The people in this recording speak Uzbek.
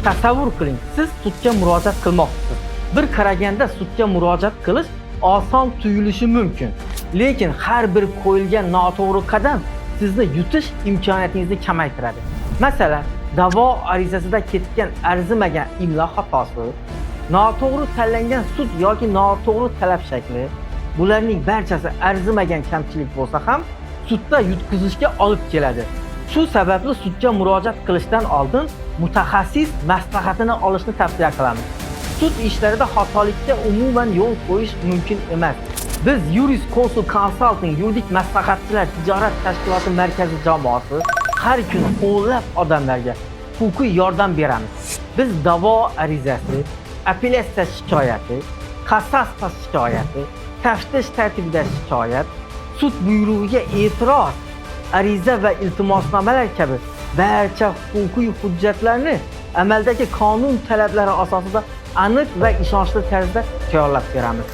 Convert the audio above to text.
Tasavvur qiling, siz sudga murojaat qilmoqchisiz. Bir qaraganda sudga murojaat qilish oson tuyulishi mumkin. Lekin har bir qo'yilgan noto'g'ri qadam sizni yutish imkoniyatingizni kamaytiradi. Masalan, da'vo arizasida ketgan arzimagan imlo xatosi, noto'g'ri tanlangan sud yoki noto'g'ri talab shakli, bularning barchasi arzimagan kamchilik bo'lsa ham sudda yutqizishga olib keladi. Shu sababli sudga murojaat qilishdan oldin mutaxassis maslahatini olishni tavsiya qilamiz. Sud ishlarida xatolikka umuman yo'l qo'yish mumkin emas. Biz Yuris Consul Consulting yuridik maslahatchilar tijorat tashkiloti markazi jamoasi har kuni o'nlab odamlarga huquqiy yordam beramiz. Biz da'vo arizasi, apellyatsiya shikoyati, kassatsiya shikoyati, taftish tartibida shikoyat, sud buyrug'iga e'tiroz, ariza va iltimosnomalar kabi barcha huquqiy hujjatlarni amaldagi qonun talablari asosida aniq va ishonchli tarzda tayyorlab beramiz.